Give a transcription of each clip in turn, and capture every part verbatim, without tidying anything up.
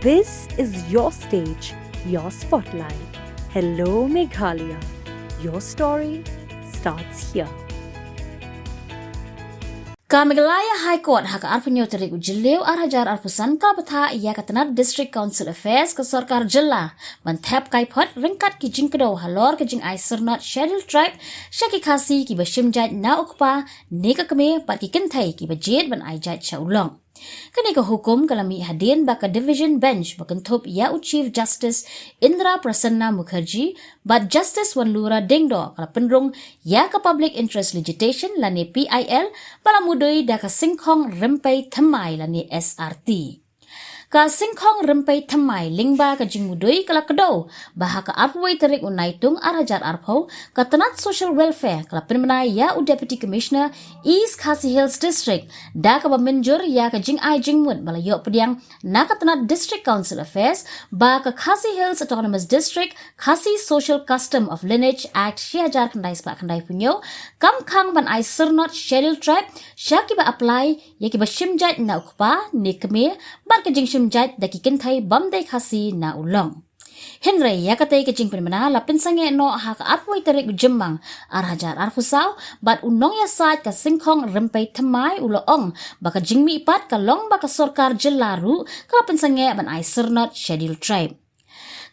This is your stage, your spotlight. Hello, Meghalaya. Your story starts here. Ka Meghalaya High Court ha ka arphew tarik u Jylliew ar hajar arphew san ka bthah ïa ka tnat District Council Affairs ka sorkar jylla ban thep kai phot ryngkat ki jingkdew halor ka jingai syrnod Scheduled Tribe sha ki Khasi kiba shim jait na u kpa ne ka kmie bad ki kynthei kiba jied ban ai jait sha u long. Kane ka hukum ka la mih hadien ba ka Division Bench ba kynthup ïa u Chief Justice Indra Prasanna Mukherjee bad Justice Wanlura Dingdoh ka la pynrung ïa ka Public Interest Litigation lane P I L ba la mudui da ka Syngkhong Rympei Thymmai lane S R T. Ka Syngkhong Rympei Thymmai lyngba ka jingmudui ka la kdew ba ha ka arphew tarik u Naitung ar hajar arphew, ka tnat Social Welfare ka la pynbna ïa u Deputy Commissioner East Khasi Hills District da kaba mynjur ïa ka jingai jingmut ba la ïoh pdiang na ka tnat District Council Affairs ba ka Khasi Hills Autonomous District Khasi Social Custom of Lineage Act shi hajar khyndai spah khyndai phew hynñiew kam khang ban ai syrnod Scheduled Tribe sha kiba apply ïa kiba shim jait na u kpa ne kmie bad ka jingshim jait da ki kynthei bym dei Khasi na u long. Hynrei ïa katei ka jingpynbna la pynsangeh noh ha ka arphew tarik u Jymmang ar hajar arphew saw bad u nongïasaid ka Syngkhong Rympei Thymmai u la ong ba ka jingmihpat ka long ba ka sorkar jylla ruh ka la pynsangeh ban ai syrnod Scheduled Tribe.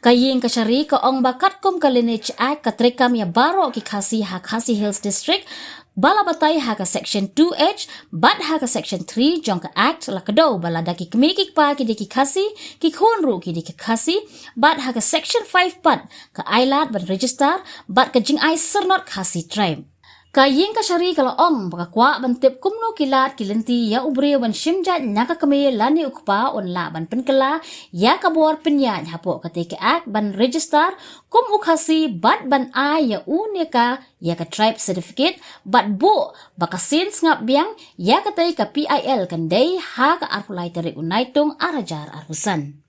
Ka Ïing Kashari ka ong ba katkum ka Lineage Act ka treikam ïa baroh ki Khasi ha Khasi Hills District ba la batai ha ka Section two H bad ha ka Section three jong ka Act la kdew ba lada ki kmie ki kpa ki dei ki Khasi, ki khun ruh ki dei ki Khasi, bad ha ka Section five pat ka ailad ban register bad ka jingai syrnod Khasi Tribe. Ka Ïing Kashari ka la ong ba ka kwah ban tip kumno ki lad ki lynti ïa u briew ban shim jait na ka kmie lane u kpa un lah ban pynkylla ïa ka bor pynïaid hapoh katei ka Act ban register kum u Khasi bad ban ai ïa u ne ka ïa ka Tribe Certificate bad buh ba ka sien sngap biang ïa katei ka P I L kan dei ha ka arphew lai tarik u Naitung ar hajar arphew san.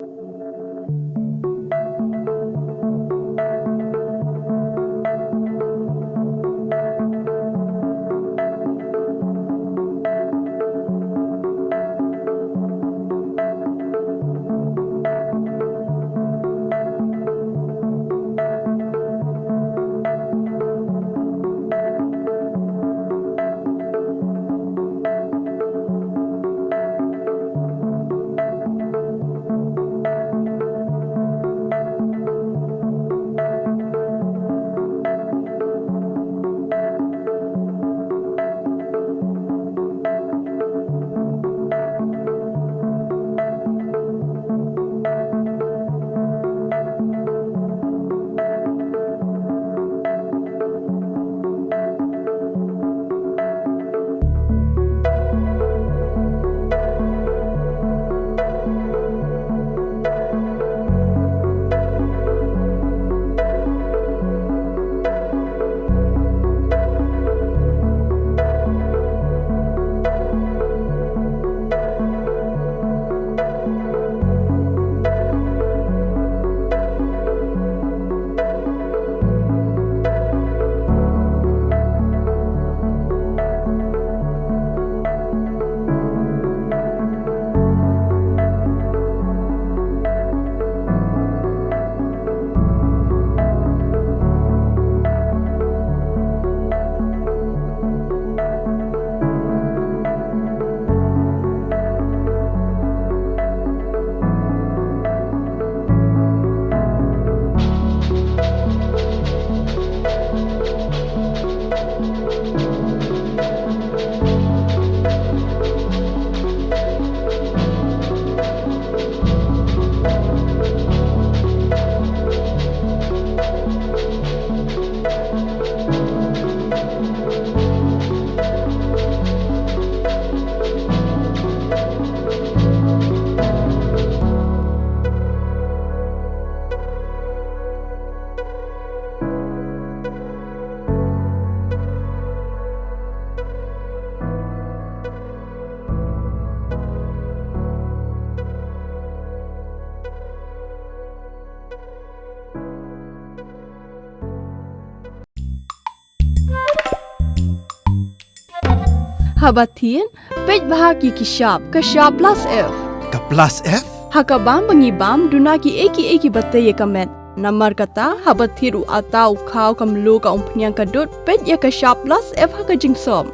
Haba thied, peit bha ki ki shap, ka shap plus F. Ka plus F? Ha ka bam ba ngi bam, duna kiei kiei kiba tei ïa ka met. Namar kata, haba thied u atta, u khaw, ka mluh, ka umphniang, ka dud, peit ïa ka Shap Plus F ha ka jingsop.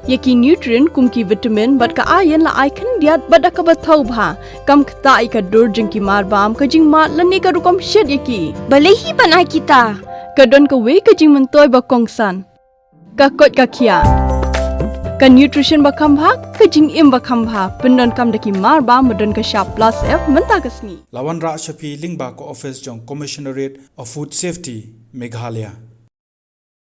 Ïa ki nutrient kum ki vitamin bad ka iron la ai khyndiat bad da kaba thaw bha. Kam ktah ïa ka dur jong ki mar bam, ka jingmad lane ka rukom shet ïa ki. Balei hi ban ai kita? Ka don kawei ka jingmyntoi ba kongsan. Ka koit ka khiah. Ka nutrition ba kham bha, ka jingim ba kham bha. Pyndonkam da ki mar bam ba don ka Shap Plus F mynta ka sngi. La wanrah sha phi lyngba ka office jong Commissionerate of Food Safety, Meghalaya.